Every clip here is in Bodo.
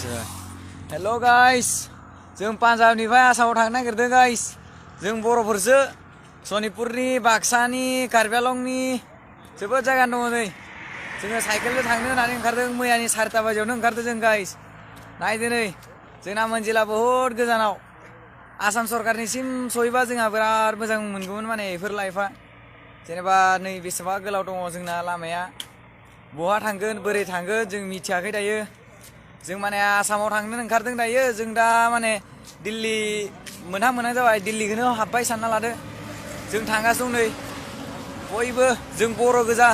हेलो गाइस जों पान्जाबनिफ्राय आसामाव थांनो नागिरदों गाइस जों बर'फोरसो सनितपुरनि बाक्सानि कार्बि आंलंनि जोबोद जायगा दङ नै जोङो साइकेलजों थांनो होननानै ओंखारदों मैयानि 4टा बाजियावनो ओंखारदों जों गाइस नायदो नै जोंना मोनजिला बहुद गोजानाव आसाम सरकारनिसिम सहैबा जोंहा बिराद मोजां मोनगौमोन माने बेफोर लाइफआ जेनेबा नै बेसेबा गोलाव दङ जोंना लामाया बहा थांगोन बोरै थांगोन जों मिथियाखै दायो जों माने आसामाव थांनो ओंखारदों दायो जों दा माने दिल्ली मोनहां जाबाय दिल्लीखौनो हाबबाय सानना लादो जों थांगासिनो दं नै बयबो जों बर' गोजा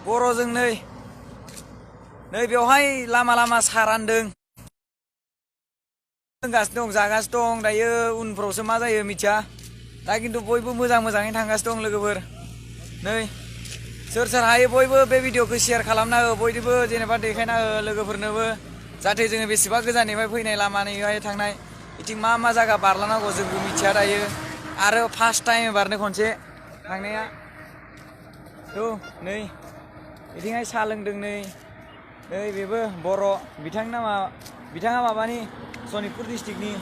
बर'जों नै बेवहाय लामा सा रानदों लोंगासिनो दं जागासिनो दं दायो उनफ्रावसो मा जायो मिथिया दा खिन्थु बयबो मोजाङै थांगासिनो दं लोगोफोर नै सोर हायो बयबो बे भिडिअखौ शेयार खालामना हो बयनोबो जेनेबा देखायना हो लोगोफोरनोबो जाहाथे जोङो बेसेबा गोजाननिफ्राय फैनाय लामानिफ्राय थांनाय बिथिं मा जायगा बारलांनांगौ जोंबो मिथिया दायो आरो फार्स्ट टाइम बारनो खनसे थांनाया नै बिथिंहाय साहा लोंदों नै बेबो बर' बिथाङा माबानि सनितपुर डिस्ट्रिक्टनि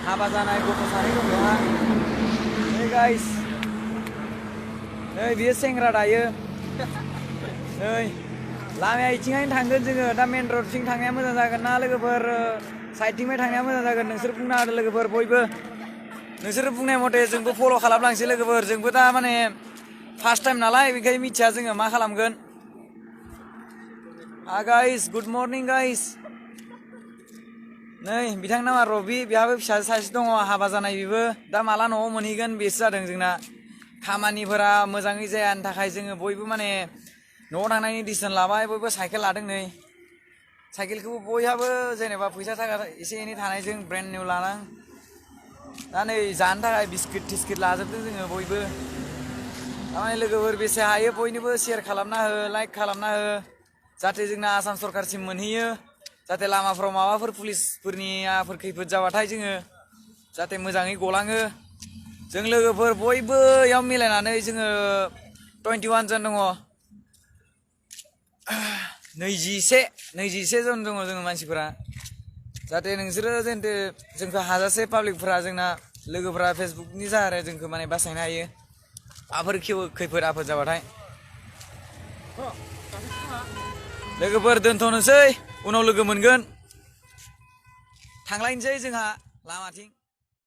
हाबा जानाय गथ' सानै दं बेहा नै गाइस नै बियो सेंग्रा दायो नै लामाया इथिंहायनो थांगोन जोङो दा मेन रडथिं थांनाया मोजां जागोन ना लोगोफोर साइडथिंनिफ्राय थांनाया मोजां जागोन नोंसोर बुंना होदो लोगोफोर बयबो नोंसोर बुंनाय मथे जोंबो फल' खालामलांसै लोगोफोर जोंबो दा माने फार्स्ट टाइम नालाय बेखायनो मिथिया जोङो मा खालामगोन गाइस गुड मर्निं गाइस नै बिथां नामा रबि बेहाबो फिसाजो सासे दङ हाबा जानाय बेबो दा माला न'आव मोनहैगोन बेसो जादों जोंना खामानिफोरा मोजाङै जायानि थाखाय जोङो बयबो माने न'आव थांनायनि डिसिसन लाबाय बयबो साइकेल लादों नै साइकेलखौबो बयहाबो जेनेबा फैसा थाखा एसे एनै थानायजों ब्रेन्ड निउ लानां दा नै जानो थाखाय बिस्किट थिस्किट लाजोबदों जोङो बयबो थारमाने लोगोफोर बेसे हायो बयनोबो शेयार खालामना हो लाइक खालामना हो जाहाथे जोंना आसाम सरकारसिम मोनहैयो जाहाथे लामाफ्राव माबाफोर पुलिसफोरनि खैफोद जाबाथाय जोङो जाहाथे मोजाङै गलाङो जों लोगोफोर बयबो याव मिलायनानै जोङो 21 जन दङ 21 जन दङ जोङो मानसिफोरा जाहाथे नोंसोरो जेनथे जोंखौ हाजासे पाब्लिकफोरा जोंना लोगोफोरा फेसबुकनि जाहारे जोंखौ माने बासायनो हायो माबाफोर खैफोद आफोद जाबाथाय लोगोफोर दोनथ'नोसै उनाव लोगो मोनगोन थांलायनोसै जोंहा लामाथिं